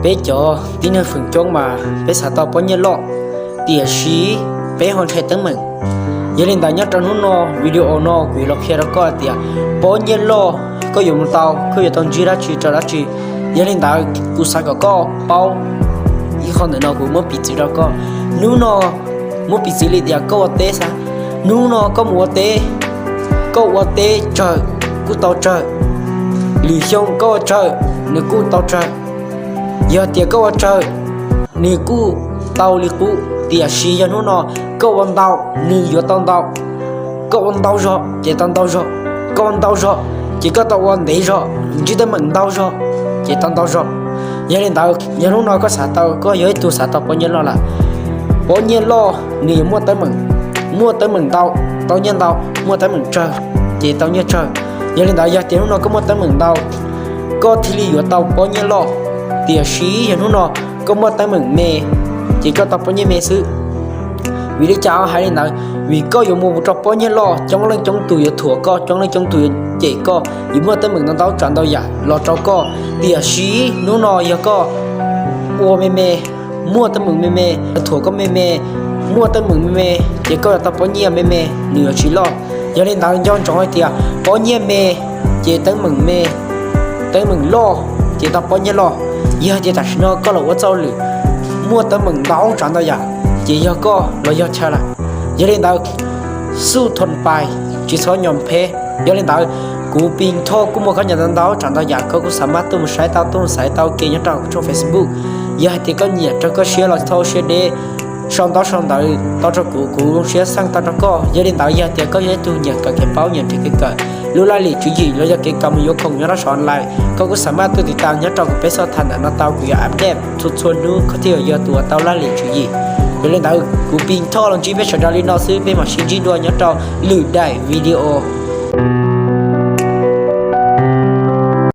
Peb cov tib neeg feem coob mas peb xav tau pob nyiaj loj, tiam sis peb ho ntshai teeb meem. Yog li ntawd nyob rau hnub no, video no kuv yuav los qhia rau koj hais tias pob nyiaj loj koj yuav mus tau, koj yuav tau ntsib dab tsi rau dab tsi. Yog li ntawd kuv xav kom koj paub ib qho ntawm no, kuv muab piv txwv rau koj. Hnub no muab piv txwv li tias koj ua teb xwb. Hnub no koj mus ua teb, koj ua teb tsawg kuj tau tsawg. Lwm xyoo koj ua tsawg, nws kuj tau tsawg. Yog tias koj ua tsawg, nws kuj tau li qub, tiam sis yog hnub no koj ua ntau, nws yuav tau ntau. Koj ua ntau zog ces tau ntau zog, koj ua ntau zog ces koj tau ua ntev zog, ntsib teeb meem ntau zog ces tau ntau zog. Yog li ntawd yog hnub no koj xav tau, koj yog ib tug xav tau pob nyiaj loj lawm, pob nyiaj loj nws yuav muaj teeb meem, muaj teeb meem ntau, tau nyiaj ntau, muaj teeb meem tsawg ces tau nyiaj tsawg. Yog li ntawd yog tias hnub no koj muaj teeb meem ntau, koj thiaj li yuav tau pob nyiaj loj, tiam sis yog hnub no koj muaj teeb meem me ces koj tau pob nyiaj me xwb. Vim li cas hais li ntawd? Vim koj yuav mus rau pob nyiaj loj, coob leej coob tus yuav thuam koj, coob leej coob tus yuav cem koj, yuav muaj teeb meem ntau ntau tsav ntau yam los rau koj. Tiam sis hnub no yog koj ua me me, muaj teeb meem me me, thuam koj me me, muaj teeb meem me me, ces koj yuav tau pob nyiaj me me, nws yuav tsis loj. Yog li ntawd nco ntsoov hais tias pob nyiaj me ces teeb meem me, teeb meem loj ces tau pob nyiaj loj. Yog tias tam sim no koj los ua txoj lwm muaj teeb meem ntau tsav ntau yam, ces yog koj los yog chaw lawm. Yog li ntawd, xuj thon pais, tsis txhob nyom phem. Yog li ntawd, kuv Pis Thoj kuj muaj khaub ncaws ntau ntau tsav ntau yam, koj kuj xav mas tuaj mus saib tau, tuaj mus xaiv tau ke nyob rau kuv tshooj Facebook. Yog hais tias koj nyiam raws koj siab los thauj siab deb sau ntaub sau ntawv tau rau kuv, kuv zoo siab xeej tau rau koj. Yog li ntawd yog tias koj yog ib tug nyiam kawm kev paub, nyiam nrhiav kev kawm lub laj lim tswv yim los yog kev kawm mus yuav khoom nyob rau saum online, koj kuj xav mas tuaj tiv tam nyob rau kuv peb xoj tham ntawm no tau, kuv yuav update txhua txhua hnub koj thiaj yog tus uas tau laj lim tswv yim. Yog li ntawd kuv Pis Thoj los ntsib peb sawv daws li no xwb, peb mam sib ntsib dua nyob rau lwm daim video.